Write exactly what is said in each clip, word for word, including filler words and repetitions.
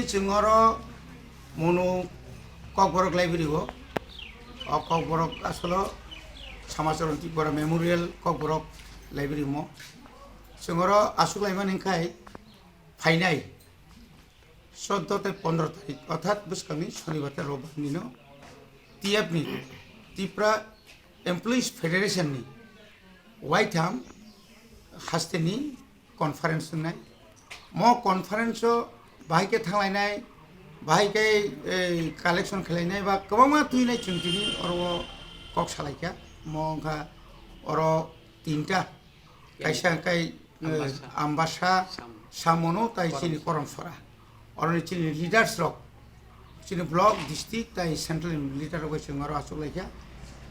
Chwng oro Monu Kokborok library o, o Kokborok asolo Samacharan Tripura Memorial Kokborok library mo. Chwng oro aswk laimani khai phainai chordo tei pondro tarik, orthat bwskangni sonibar tei robbar nino T F ni, Tripura Employees Federation ni waitham hasteni conference wngnai. Mo conference o bahai khe thanglainai, bahai khe, ei, collection khlainai ba kwbangma twinai chwng tini oro kok salaikha. Mo wngkha oro tinta, kaisa wngkha, eh, Ambasa. Ambasa, Sam- Samono tai chini Korom. Korom Sora. Oroni chini leaders rok, chini block, district tai central leader rok bai chwng oro achuk laikha.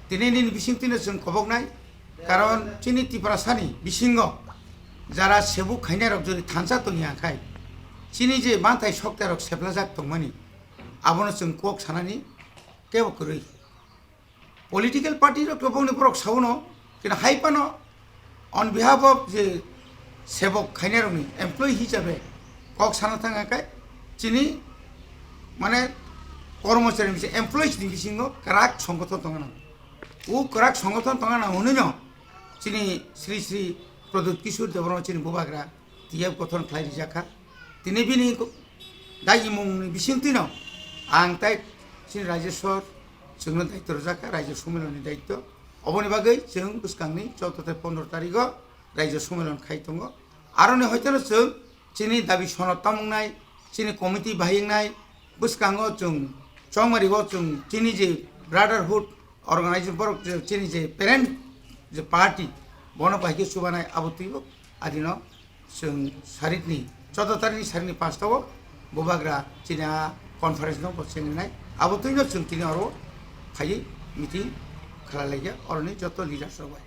Tini nini bising tino chwng koboknai, karon chini Tiprasani bisingo jara sebuk khainai rok jodi thansa tongya khai, chini je manthai sokta rok seplajak tongmani, abono chwng kok sanani kebo kwrwi. Political party rok kwbangni borok saono, kino hai phano on behalf of je sebok khainai rokni employee hisabe kok sana thang khe chini mane kormochari ni employees ni bisingo kwrak songothon tongna. O kwrak songothon tongna hwnwi no chini Sri Sri Pradyut Kishore Debbarma chini bubagra T F gothon khlai rijak kha. Tini bini ko-, dai imungni bisingtwino ang tai chini Rajya Sor chwngno daityo rwjak kha, Rajya Sumiloni daityo. Oboni bagwi chwng bwskangni chordo tei pondro tarigo Rajya Sumilon khai tongo. Aroni hoitono chwng chini dabi sonod tamungnai, chini committee bahai wngnai, bwskango chwng chongmarigo chwng chini je brotherhood organization borok je chini je parent je party bono bai khe chubanai abo twibo adino chwng sarikni chordo tarikni sarikni panch ta o bubagra chini a conference no bo chengnai abo twino chwng tini oro phaiwi meeting khlai laikha oroni joto leaders rok bai.